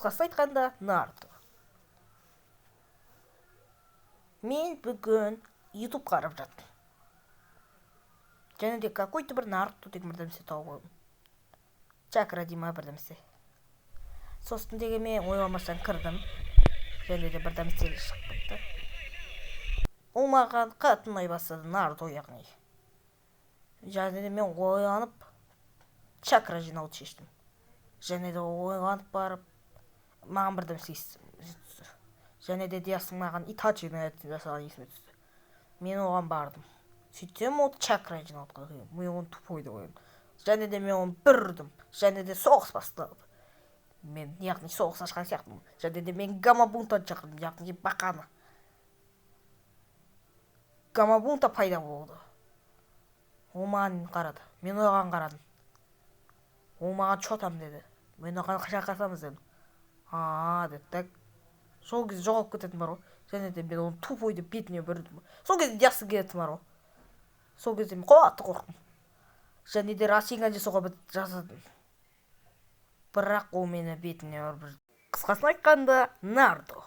Қысқасын айтқанда, Наруто. Мен бүгін Ютуб қарап жаттым. Және де какой-то бір Наруто деген бірдемесе тауып алдым. Чакра дей ма, бірдемесе. Сосын деген мен ойламастан кірдім. Және де бірдемесе шығып кетті. Ол маған қатты ұнай бастады, Наруто яғни. Және де мен ойланып, чакра жинауды шештім. Және де ойланып барып, маған бірдемесе есіме түсті. Және де Диастың маған Итачи жасаған есіме түсті. Мен оған бардым. Сөйтсем, ол чакра жинап жатқан. Мен оны тупой деп ойладым. Және де мен оны бір ұрдым. Және де соғыс басталды. Мен, яғни, соғыс ашқан сияқтымын. Және де мен Гамабунтаны шақырдым, яғни бақаны. Гамабунта пайда болды. Ол маған қарады. Мен оған қарадым. Ол маған: «Чё там?» – деді. Мен оған: «Шайқасамыз», – дедім. «А», – деді. Так, сол кезде жоғалып кететін бар ғой. Және де мен оны тупой деп бетіне бір ұрдым. Сол кезде Диастың келетін бар ғой. Сол кезде мен қатты қорықтым. Және де Расенган жасауға жасадым. Бірақ ол мені бетіне ұрып. Қысқасын айтқанда, Наруто.